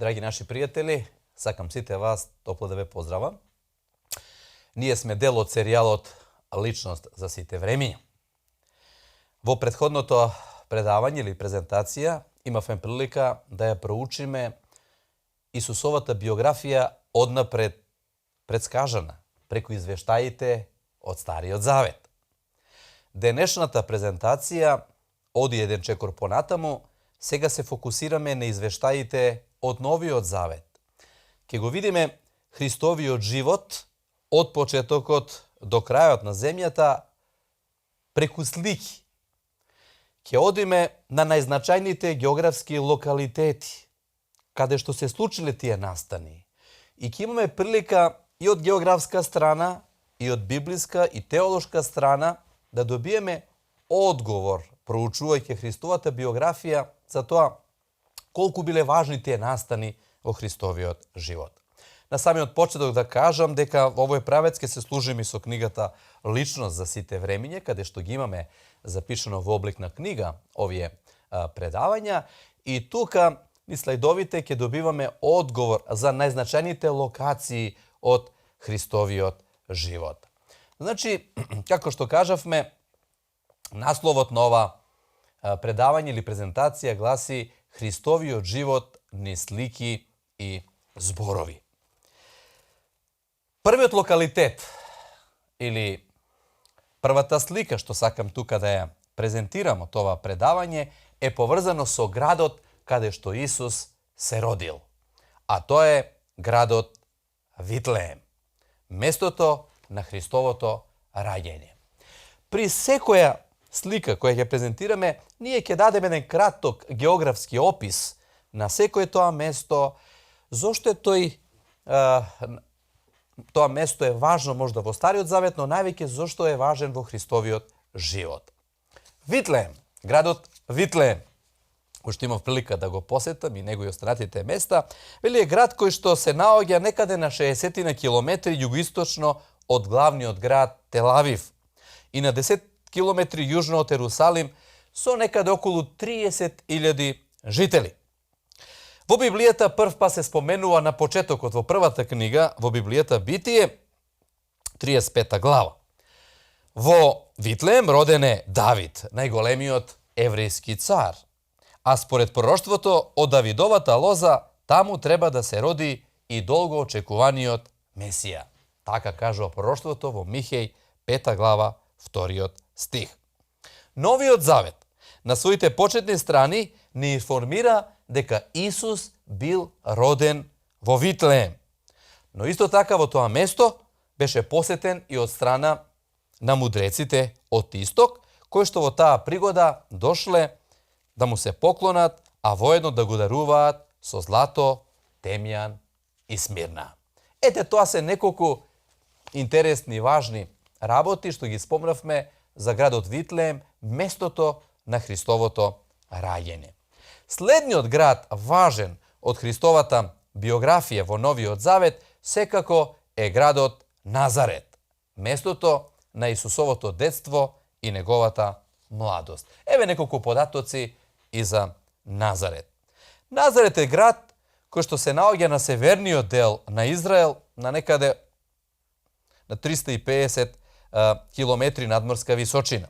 Драги наши пријатели, сакам сите вас топло да ве поздравам. Ние сме дел од серијалот Личност за сите времиња. Во претходното предавање или презентација имавме прилика да ја проучиме Исусовата биографија однапред предскажана преку извештаите од Стариот Завет. Денешната презентација оди еден чекор понатаму, сега се фокусираме на извештаите од Новиот Завет. Ке го видиме Христовиот живот од почетокот до крајот на земјата преку слики. Ке одиме на најзначајните географски локалитети, каде што се случиле тие настани. И ке имаме прилика и од географска страна, и од библиска и теолошка страна да добиеме одговор, проучувајќи Христовата биографија за тоа колку биле важни тие настани во Христовиот живот. На самиот почеток да кажам дека во овој правец ќе се служиме со книгата Личност за сите времиња, каде што ги имаме запишано во облик на книга овие предавања, и тука низ слайдовите ќе добиваме одговор за најзначајните локации од Христовиот живот. Значи, како што кажавме, насловот на ова предавање или презентација гласи Христовиот живот низ слики и зборови. Првиот локалитет или првата слика што сакам тука да ја презентирам од ова предавање е поврзано со градот каде што Исус се родил. А тоа е градот Витлеем, местото на Христовото раѓање. При секоја слика која ќе презентираме, ние ќе дадеме еден краток географски опис на секое тоа место, зошто е тоа место е важно можда во Стариот Завет, но највеќе зошто е важен во Христовиот живот. Витлеем, градот Витлеем, кој што имав прилика да го посетам и него и останатите места, вели е град кој што се наоѓа некаде на 60 на километри југоисточно од главниот град Тел Авив и на 10 километри јужно од Ерусалим со некаде околу 30.000 жители. Во Библијата прв па се споменува на почетокот во првата книга, во Библијата Битие, 35 глава. Во Витлеем роден е Давид, најголемиот еврејски цар. А според пророштвото од Давидовата лоза, таму треба да се роди и долго очекуваниот Месија. Така кажува пророштвото во Михеј 5 глава, 2 стих. Новиот Завет на своите почетни страни не информира дека Исус бил роден во Витлеем. Но исто така во тоа место беше посетен и од страна на мудреците од Исток, кои што во таа пригода дошле да му се поклонат, а воедно да го даруваат со злато, темјан и смирна. Ете, тоа се неколку интересни и важни работи што ги спомнавме за градот Витлеем, местото на Христовото раѓање. Следниот град важен од Христовата биографија во Новиот Завет секако е градот Назарет, местото на Исусовото детство и неговата младост. Еве неколку податоци и за Назарет. Назарет е град кој што се наоѓа на северниот дел на Израел, на некаде на 350 километри надморска височина.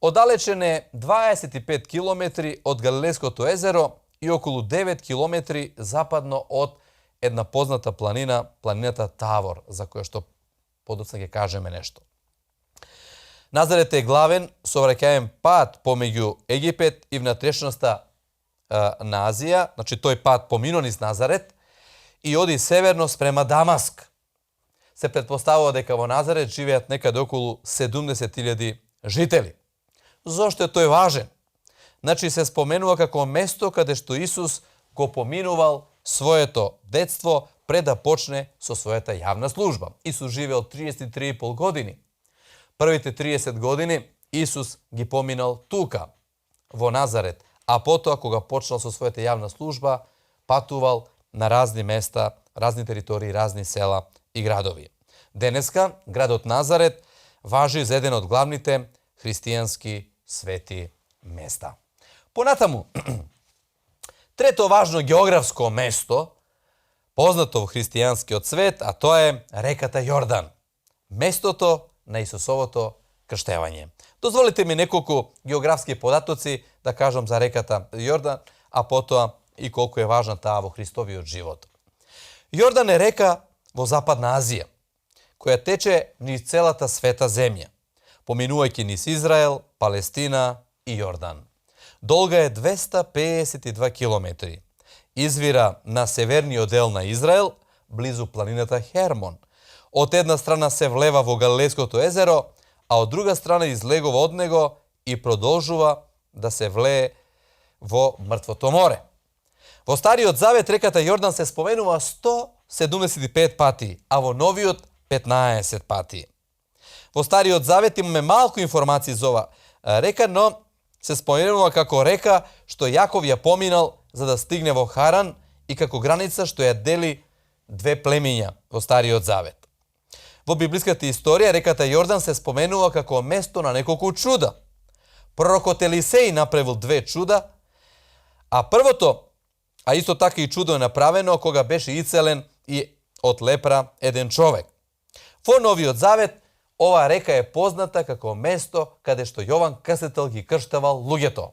Оддалечен е 25 километри од Галилејското езеро и околу 9 километри западно од една позната планина, планината Тавор, за која што подоцна ќе кажеме нешто. Назарет е главен сообраќаен пат помеѓу Египет и внатрешноста на Азија, значи тој пат помино низ Назарет и оди северно спрема Дамаск. Се претпоставува дека во Назарет живеат некаде околу 70.000 жители. Зошто е тој важен? Значи се споменува како место каде што Исус го поминувал своето детство пред да почне со својата јавна служба. Исус живеел 33,5 години. Првите 30 години Исус ги поминал тука, во Назарет, а потоа кога почнал со својата јавна служба, патувал на разни места, разни територии, разни села и градови. Денеска градот Назарет важи за еден од главните христијански свети места. Понатаму, Трето важно географско место, познато во христијанскиот свет, а тоа е реката Јордан. Местото на Исусовото крштевање. Дозволите ми неколку географски податоци да кажам за реката Јордан, а потоа и колку е важна таа во Христовиот живот. Јордан е река во Западна Азија, која тече низ целата света земја, поминувајќи низ Израел, Палестина и Јордан. Долга е 252 километри. Извира на северниот дел на Израел, близу планината Хермон. Од една страна се влева во Галилејското езеро, а од друга страна излегува од него и продолжува да се влее во Мртвото море. Во Стариот Завет реката Јордан се споменува 175 пати, а во Новиот 15 пати. Во Стариот Завет имаме малку информации за ова река, но се споменува како река што Јаков ја поминал за да стигне во Харан и како граница што ја дели две племиња во Стариот Завет. Во библиската историја реката Јордан се споменува како место на неколку чуда. Пророкот Елисеј направил две чуда, а првото, а исто така и чудо е направено кога беше ицелен и од лепра еден човек. Во Новиот Завет ова река е позната како место каде што Јован Крстител ги крштевал луѓето.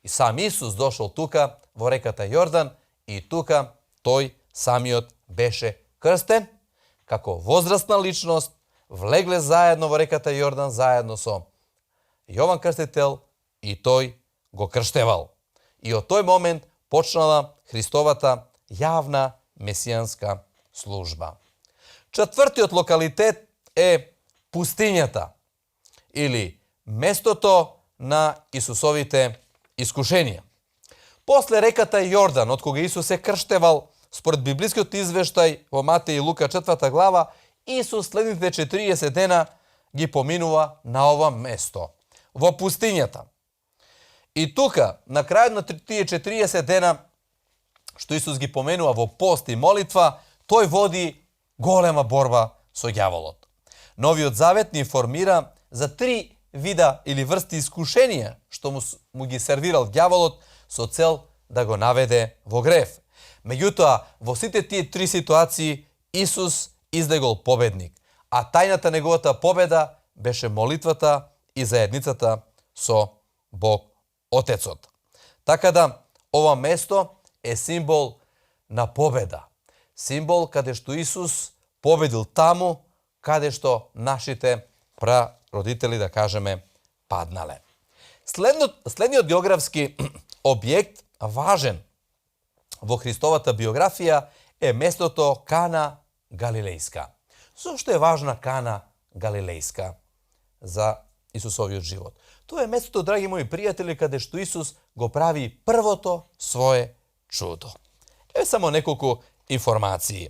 И сам Исус дошол тука во реката Јордан и тука тој самиот беше крстен како возрастна личност, влегле заедно во реката Јордан заедно со Јован Крстител и тој го крштевал. И од тој момент почнала Христовата јавна месијанска служба. Четвртиот локалитет е пустињата или местото на Исусовите искушенија. После реката Јордан, од кога Исус се крштевал, според библискиот извештај во Матеј и Лука 4 глава, Исус следните 40 дена ги поминува на ова место, во пустињата. И тука, на крајот на тие 40 дена, што Исус ги поменува во пост и молитва, тој води голема борба со ѓаволот. Новиот Завет ни информира за 3 вида или врсти искушенија што му ги сервирал ѓаволот со цел да го наведе во грев. Меѓутоа, во сите тие 3 ситуации Исус излегол победник, а тајната неговата победа беше молитвата и заедницата со Бог Отецот. Така да, ова место е символ на победа. Символ каде што Исус победил таму каде што нашите прародители, да кажеме, паднале. Следниот географски објект, важен во Христовата биографија, е местото Кана Галилејска. Зошто е важна Кана Галилејска за Исусовиот живот? Тоа е местото, драги мои пријатели, каде што Исус го прави првото свое чудо. Еве само неколку информации.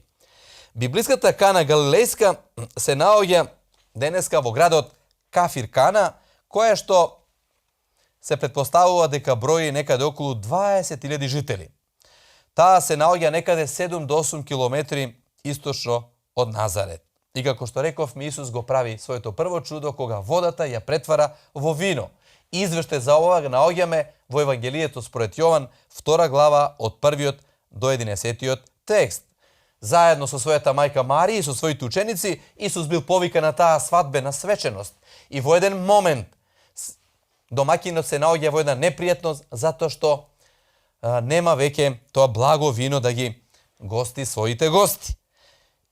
Библиската Кана Галилејска се наоѓа денеска во градот Кафир Кана, која што се претпоставува дека брои некаде околу 20.000 жители. Таа се наоѓа некаде 7 до 8 километри источно од Назарет. И како што рековме, Исус го прави своето прво чудо кога водата ја претвара во вино. Извештај за ова го наоѓаме во Евангелието според Јован, 2 глава од 1 до 11 текст. Заедно со својата мајка Марија и со своите ученици, Исус бил повикан на таа свадбена свеченост. И во еден момент домаќинот се наоѓа во една непријатност затоа што нема веќе тоа благо вино да ги гости своите гости.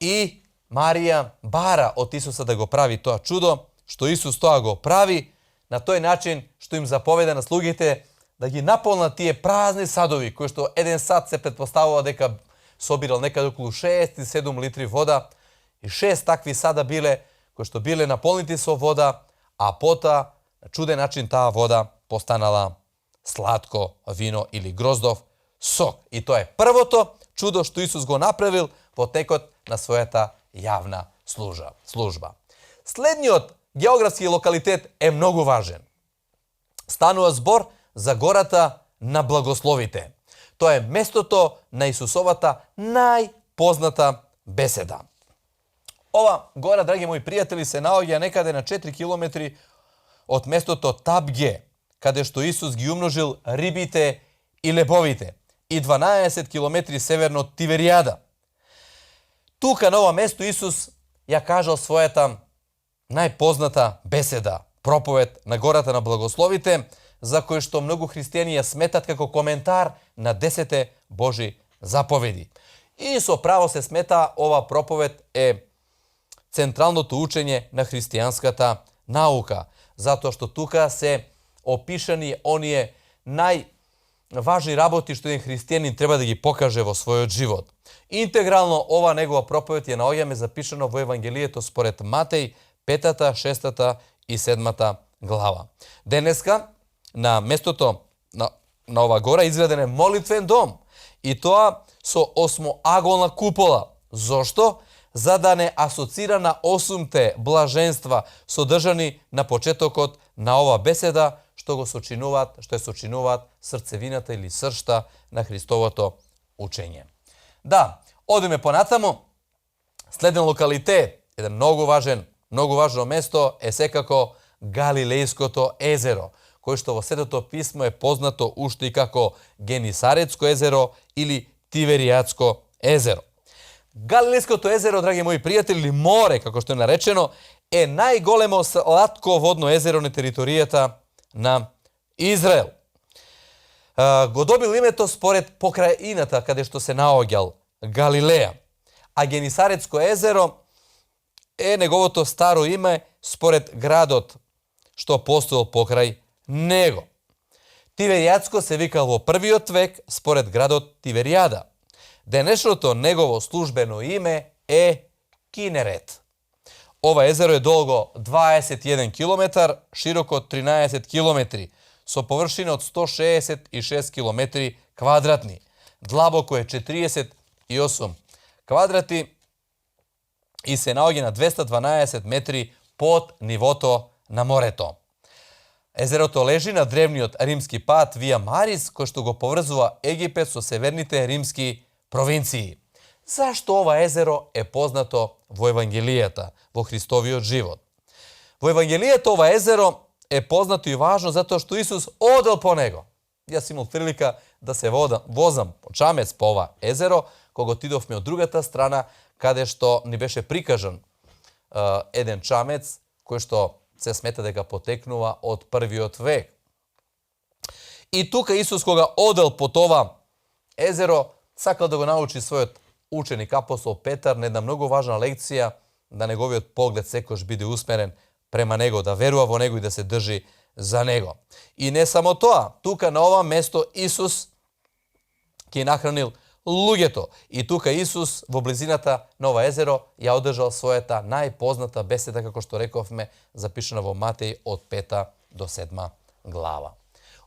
И Марија бара од Исуса да го прави тоа чудо, што Исус тоа го прави на тој начин што им заповеда на слугите да ги наполнат тие празни садови, кои што еден сад се претпоставува дека собирал некаде околу 6-7 литри вода, и 6 такви сада биле, кои што биле наполнити со вода, а потоа на чуден начин таа вода постанала сладко вино или гроздов сок. И тоа е првото чудо што Исус го направил во текот на својата јавна служба. Следниот географски локалитет е многу важен. Станува збор за гората на благословите. Тоа е местото на Исусовата најпозната беседа. Ова гора, драги мои пријатели, се наоѓа некаде на 4 километри од местото Табге, каде што Исус ги умножил рибите и лебовите. и 12 километри северно од Тиверијада. Тука на ова место Исус ја кажал својата најпозната беседа, проповед на гората на благословите, за кој што многу христијани ја сметат како коментар на 10 Божи заповеди. И со право се смета ова проповед е централното учење на христијанската наука, затоа што тука се опишани оние најважни работи што еден христијанин треба да ги покаже во својот живот. Интегрално ова негова проповед ја наоѓаме запишано во Евангелието според Матеј, 5-та, 6-та и 7-та глава. Денеска, на местото на ова гора изграден е молитвен дом, и тоа со 8-аголна купола. Зошто? За да не асоцира на 8-те блаженства содржани на почетокот на ова беседа, што ја сочинуваат срцевината или сршта на Христовото учење. Да, одиме понатаму. Следен локалитет, еден многу важно место е секако Галилејското езеро, кој што во Светото писмо е познато уште и како Генисарецко езеро или Тиверијадско езеро. Галилејското езеро, драги мои пријатели, или море, како што е наречено, е најголемо сладководно езеро на територијата на Израел. Го добил името според покрајината каде што се наоѓал Галилеја. А Генисарецко езеро е неговото старо име според градот што постоел покрај него. Тиверијадско се викал во првиот век според градот Тиверијада. Денешното негово службено име е Кинерет. Ова езеро е долго 21 км, широко 13 км, со површина од 166 км квадратни. Длабоко е 48 квадрати и се наоѓа на 212 метри под нивото на морето. Езерото лежи на древниот римски пат Вија Марис, кој што го поврзува Египет со северните римски провинции. Зашто ова езеро е познато во Евангелијата, во Христовиот живот? Во Евангелијата ова езеро е познато и важно затоа што Исус одел по него. Јас имал прилика да се возам по чамец по ова езеро, кога отидовме од другата страна, каде што ни беше прикажан еден чамец кој што се смета дека потекнува од првиот век. И тука Исус кога одел по това езеро, сакал да го научи својот ученик апостол Петар на една многу важна лекција, да неговиот поглед секош биде усмерен према него, да верува во него и да се држи за него. И не само тоа, тука на ова место Исус ќе нахранил луѓето. И тука Исус во близината на ова езеро ја одржал својата најпозната беседа, како што рековме, запишана во Матеј од 5 до 7 глава.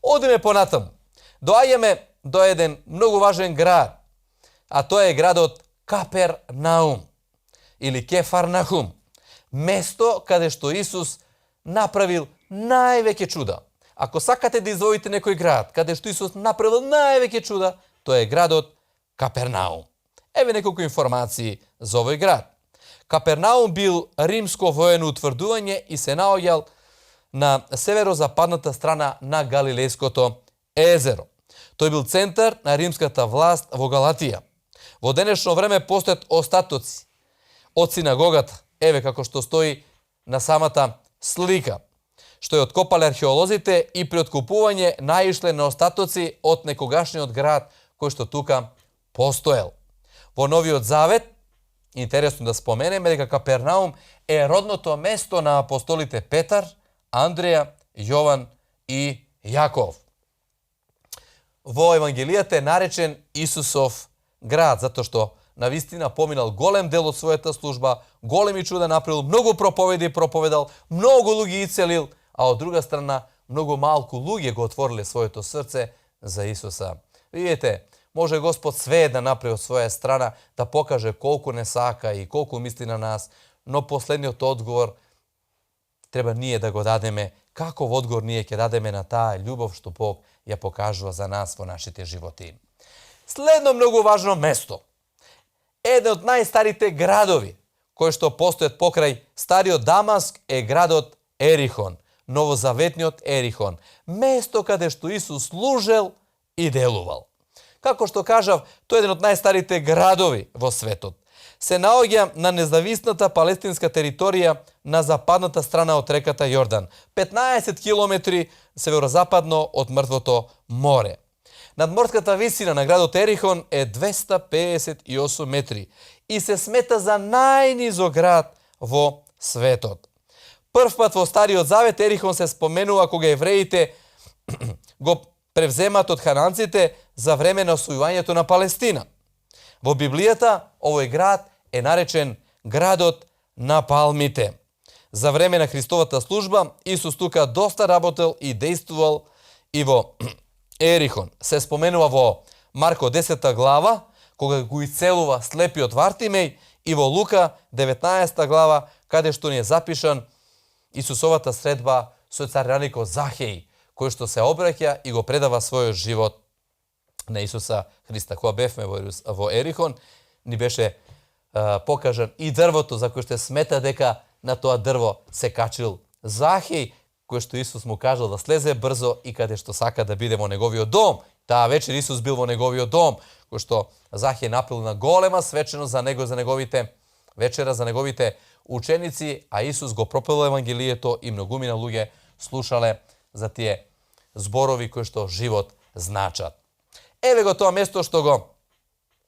Одиме понатаму. Доаѓаме до еден многу важен град, а тоа е градот Капернаум или Кефарнахум, место каде што Исус направил највеќе чуда. Ако сакате да извоите некој град каде што Исус направил највеќе чуда, тоа е градот Капернаум. Еве неколку информации за овој град. Капернаум бил римско воено утврдување и се наоѓал на северозападната страна на Галилејското езеро. Тој бил центар на римската власт во Галатија. Во денешно време постојат остатоци од синагогата, еве како што стои на самата слика, што ја откопале археолозите и при откупување наишле на остатоци од некогашниот град кој што тука постоел. Во Новиот Завет, интересно да споменеме дека Капернаум е родното место на апостолите Петар, Андреја, Јован и Јаков. Во Евангелијата е наречен Исусов град, затоа што навистина поминал голем дел од својата служба, големи чуда направил, многу проповеди проповедал, многу луѓе ицелил, а од друга страна многу малку луѓе го отвориле своето срце за Исуса. Видите, може Господ све да направи од своја страна, да покаже колку не сака и колку мисли на нас, но последниот одговор треба ние да го дадеме. Каков одговор ние ќе дадеме на таа љубов што Бог ја покажува за нас во нашите животи? Следно многу важно место. Еден од најстарите градови кои што постојат покрај стариот Дамаск е градот Ерихон, новозаветниот Ерихон, место каде што Исус служел и делувал. како што кажав, тој е еден од најстарите градови во светот. Се наоѓа на независната палестинска територија на западната страна од реката Јордан, 15 километри северозападно од Мртвото море. Надморската висина на градот Ерихон е 258 метри и се смета за најнизок град во светот. Прв пат во Стариот Завет Ерихон се споменува кога евреите го превземат од хананците за време на освојувањето на Палестина. Во Библијата овој град е наречен градот на палмите. За време на Христовата служба Исус тука доста работел и действувал и во Ерихон. Се споменува во Марко 10 глава, кога го исцелува слепиот Вартимеј, и во Лука 19 глава, каде што ни е запишан Исусовата средба со царјаникот Захеј, кој што се обраќа и го предава својот живот на Исуса Христа. Кога бевме во Ерихон, ни беше покажан и дрвото за кој што смета дека на тоа дрво се качил Захеј, кој што Исус му кажал да слезе брзо и каде што сака да биде во неговиот дом. Таа вечер Исус бил во неговиот дом, кој што Захеј направил на голема свеченост за него, за неговите вечера, за неговите ученици, а Исус го пропел евангелието и многумина луѓе слушале за тие зборови кои што живот значат. Еве го тоа место што го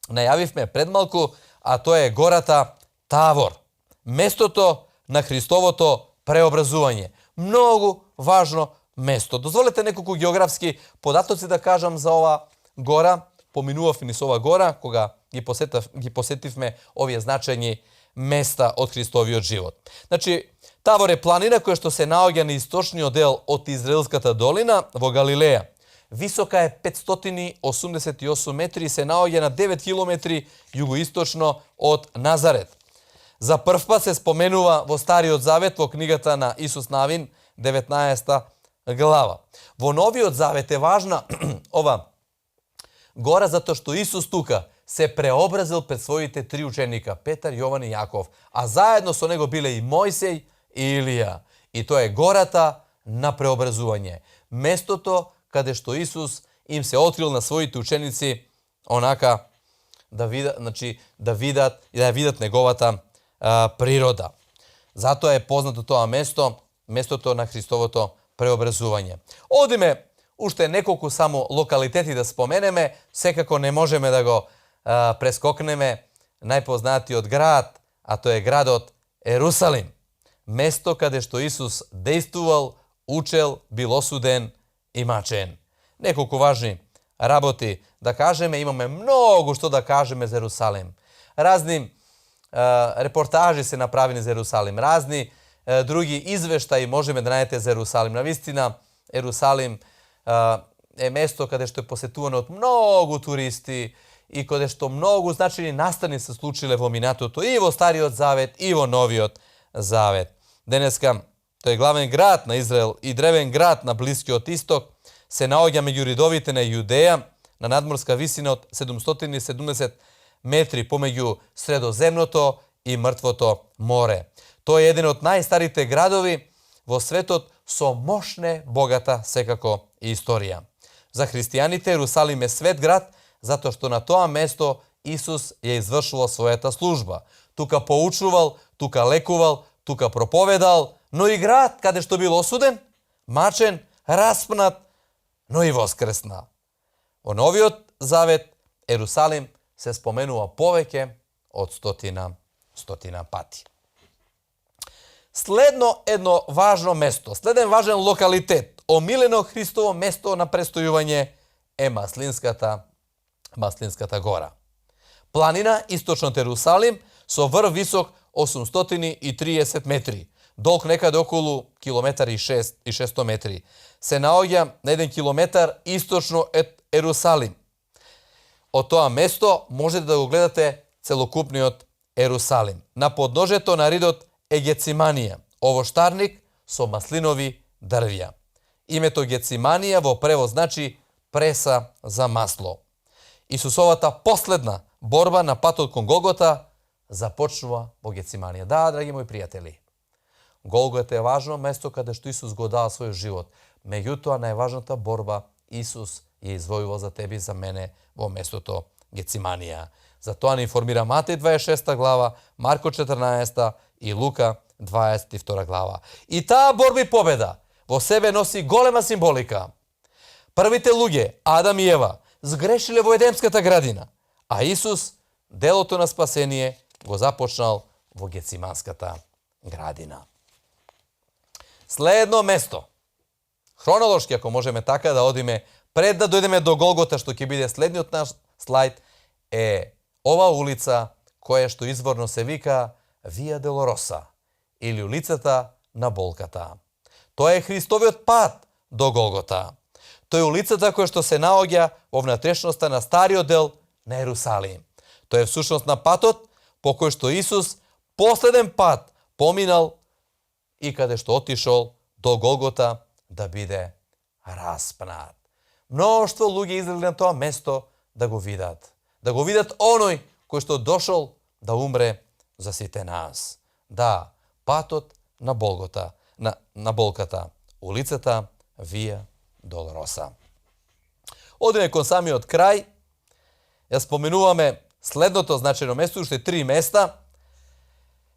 најавивме пред малку, а тоа е гората Тавор. Местото на Христовото преобразување. Многу важно место. Дозволете неколку географски податоци да кажам за ова гора. Поминував низ ова гора, кога ги посетивме овие значајни места од Христовиот живот. Значи, Тавор е планина која што се наоѓа на источниот дел од Израелската долина во Галилеја. Висока е 588 метри и се наоѓа на 9 километри југоисточно од Назарет. За прв пат се споменува во Стариот Завет во книгата на Исус Навин, 19 глава. Во Новиот Завет е важна ова гора затоа што Исус тука се преобразил пред своите три ученика, Петар, Јован и Јаков, а заедно со него биле и Мојсеј и Илија. И тоа е гората на преобразување. Местото каде што Исус им се открил на своите ученици онака да видат неговата природа. Затоа е познато тоа место, местото на Христовото преобразување. Одиме уште неколку само локалитети да споменеме, секако не можеме да го прескокнеме најпознатиот град, а тоа е градот Ерусалим. Место каде што Исус действувал, учел, бил осуден и мачен. Неколку важни работи да кажеме, имаме многу што да кажеме за Ерусалим. Разни репортажи се направени за Ерусалим, разни други извештаи можеме да најдете за Ерусалим. Навистина, Ерусалим е место каде што е посетувано од многу туристи и каде што многу значајни настани се случиле во минатото и во Стариот Завет и во Новиот Завет. Денеска тој главен град на Израел и древен град на Блискиот Исток се наоѓа меѓу ридовите на Јудеја на надморска висина од 770 метри помеѓу Средоземното и Мртвото море. Тој е еден од најстарите градови во светот со мощна, богата секако историја. За христијаните Ерусалим е свет град затоа што на тоа место Исус ја извршувал својата служба. Тука поучувал, тука лекувал, тука проповедал, но и град каде што бил осуден, мачен, распнат, но и воскресна. Во Новиот Завет Ерусалим се споменува повеќе од стотина пати. Следно едно важно место, следен важен локалитет, омилено Христово место на престојување е Маслинската гора. Планина источно од Ерусалим со врв висок 830 метри, долг некаде околу километар и 600 метри. Се наоѓа на 1 километар источно од Ерусалим. Од тоа место можете да го гледате целокупниот Ерусалим. На подножето на ридот е Гециманија, овоштарник со маслинови дрвја. Името Гециманија во превод значи преса за масло. Исусовата последна борба на патот кон Голгота започнува во Гециманија. Да, драги мои пријатели, Голгота е важно место каде што Исус го дава својот живот. Меѓутоа, најважната борба Исус je izdvojilo za tebi i za mene во местото Гециманија. Затоа ни информира Матеј 26 глава, Марко 14 и Лука 22 глава. И таа борба и победа во себе носи голема символика. Првите луѓе, Адам и Ева, сгрешиле во Едемската градина, а Исус делото на спасение го започнал во Гециманската градина. Следно место, хронолошки, ако можеме така да одиме, пред да дојдеме до Голгота, што ќе биде следниот наш слайд, е ова улица која што изворно се вика Вија Долороса, или улицата на болката. Тоа е Христовиот пат до Голгота. Тоа е улицата која што се наоѓа во внатрешноста на стариот дел на Ерусалим. Тоа е всушност на патот по кој што Исус последен пат поминал и каде што отишол до Голгота да биде распнат. Мноштво луѓе излезли на тоа место да го видат. Да го видат оној кој што дошол да умре за сите нас. Да, патот на Голгота, на болката, улицата Вија Долороса. Одиме кон самиот крај. Ја споменуваме следното значајно место, уште 3 места.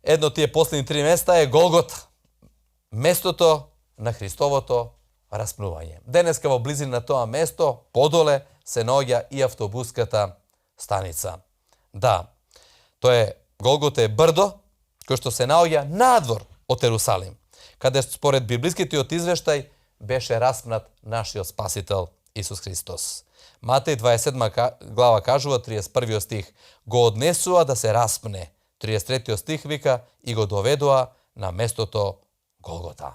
Едно тие последни 3 места е Голгота, местото на Христовото распнување. Денеска во близина на тоа место, подоле, се наоѓа и автобуската станица. Да, тоа е Голгота е брдо, кој што се наоѓа надвор од Ерусалим, каде според библискиот извештај беше распнат нашиот Спасител Исус Христос. Матеј 27 глава кажува, 31 стих, го однесува да се распне. 33 стих вика, и го доведува на местото Голгота.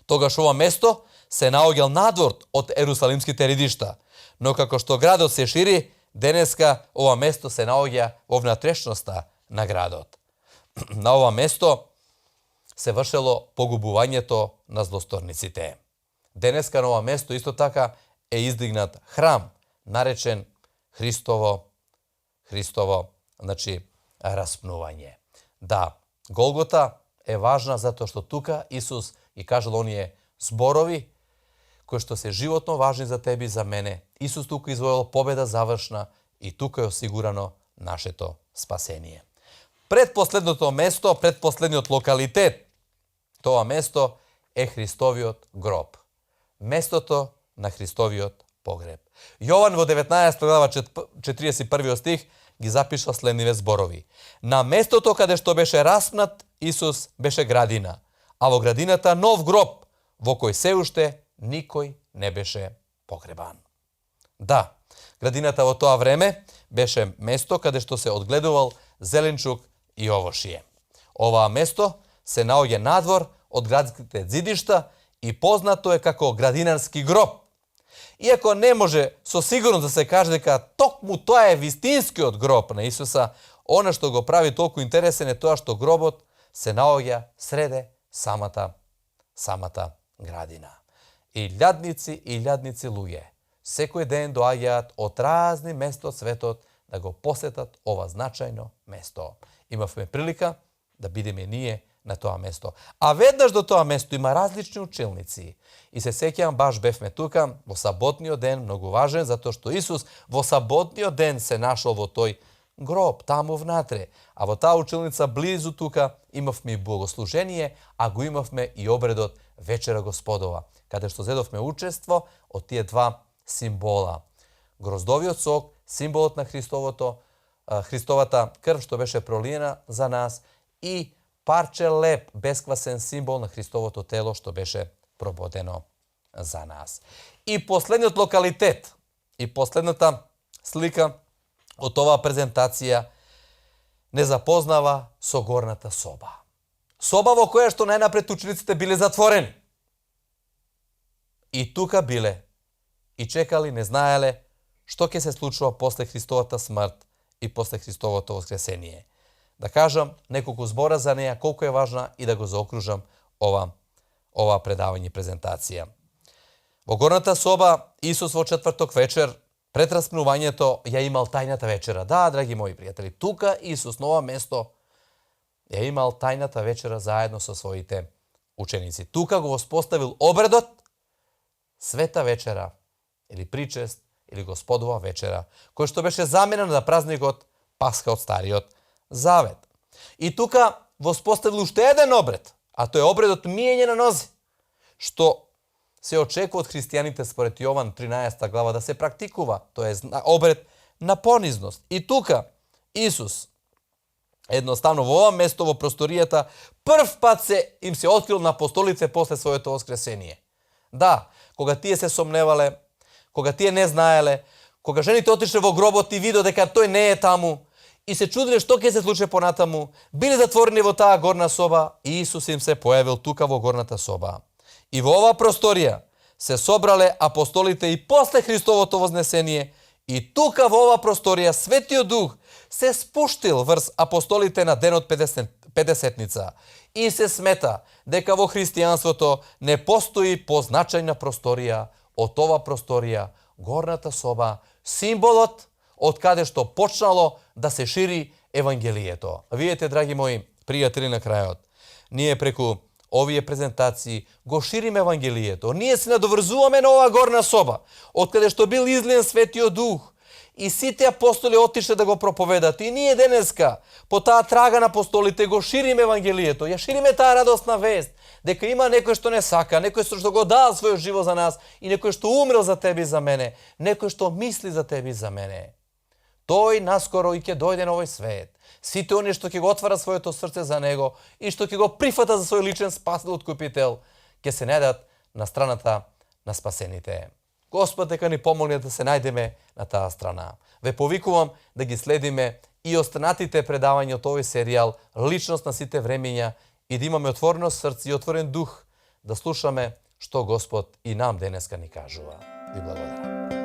Тогаш ова место се наоѓал надвор од ерусалимските редишта, но како што градот се шири, денеска ова место се наоѓа во внатрешноста на градот. На ова место се вршело погубувањето на злосторниците. Денеска на ова место исто така е издигнат храм, наречен Христово, значи распнување. Да, Голгота е важна затоа што тука Исус и кажал оние зборови кои што се животно важни за тебе и за мене. Исус тука извојал победа завршна и тука е осигурано нашето спасение. Предпоследното место, предпоследниот локалитет, тоа место е Христовиот гроб. Местото на Христовиот погреб. Јован во 19 глава 41 стих ги запиша следниве зборови. На местото каде што беше распнат Исус беше градина, а во градината нов гроб, во кој се уште никој не беше погребан. Да, градината во тоа време беше место каде што се одгледувал зеленчук и овошје. Оваа место се наоѓа надвор од градските зидишта и познато е како градинарски гроб. Иако не може со сигурност да се каже дека токму тоа е вистинскиот гроб на Исуса, она што го прави толку интересен е тоа што гробот се наоѓа среде самата градина. И илјадници луѓе секој ден доаѓаат од разни места од светот да го посетат ова значајно место. Имавме прилика да бидеме ние на тоа место. А веднаш до тоа место има различни училници. И се сеќавам, баш бевме тука во саботниот ден, многу важен, затоа што Исус во саботниот ден се нашол во тој гроб, таму внатре. А во таа училница близу тука имавме и богослужение, а го имавме и обредот Вечера Господова, каде што зедовме учество од тие два символа. Гроздовиот сок, символот на Христовата крв што беше пролиена за нас, и парче леп, бесквасен символ на Христовото тело што беше прободено за нас. И последниот локалитет, и последната слика од оваа презентација не запознава со горната соба. Соба во која што најнапред учениците биле затворени. И тука биле и чекали, не знаеле што ќе се случува после Христовата смрт и после Христовото воскресение. Да кажам неколку збора за неја, колку е важна, и да го заокружам ова предавање и презентација. Во горната соба Исус во четврток вечер пред распнувањето ја имал тајната вечера. Да, драги мои пријатели, тука Исус на ова место ја имал тајната вечера заедно со своите ученици. Тука го воспоставил обредот, света вечера, или причест, или Господова вечера, кој што беше заменен на празникот Пасха од Стариот Завет. И тука воспоставил уште еден обред, а тоа е обредот миење на нози, што се очекува од христијаните според Јован 13 глава да се практикува, тоа е обред на понизност. И тука Исус едноставно во ова место во просторијата прв пат им се открил на апостолите после своето воскресение. Да, кога тие се сомневале, кога тие не знаеле, кога жените отишле во гробот и видо дека тој не е таму и се чудиле што ќе се случи понатаму, биле затворени во таа горна соба и Исус им се појавил тука во горната соба. И во оваа просторија се собрале апостолите и после Христовото вознесение и тука во оваа просторија Светиот Дух се спуштил врз апостолите на денот Педесетница и се смета дека во христијанството не постои позначајна просторија од ова просторија, горната соба, символот од каде што почнало да се шири Евангелието. Видете, драги мои пријатели, на крајот, ние преку овие презентации го шириме Евангелието. Ние се надоврзуваме на оваа горна соба, од каде што бил излиен Светиот Дух. И сите апостоли отишле да го проповедат. И ние денеска, по таа трага на апостолите, го шириме Евангелието. Ја шириме таа радосна вест, дека има некој што не сака, некој што го дал својот живот за нас и некој што умрел за тебе и за мене, некој што мисли за тебе и за мене. Тој наскоро и ќе дојде на овој свет. Сите оние што ќе го отвара своето срце за него и што ќе го прифата за свој личен спасител, откупител, ќе се најдат на страната на спасените. Господ дека ни помогне да се најдеме на таа страна. Ве повикувам да ги следиме и останатите предавања од овој серијал Личност на сите времења и да имаме отворено срце и отворен дух да слушаме што Господ и нам денеска ни кажува. Ви благодарам.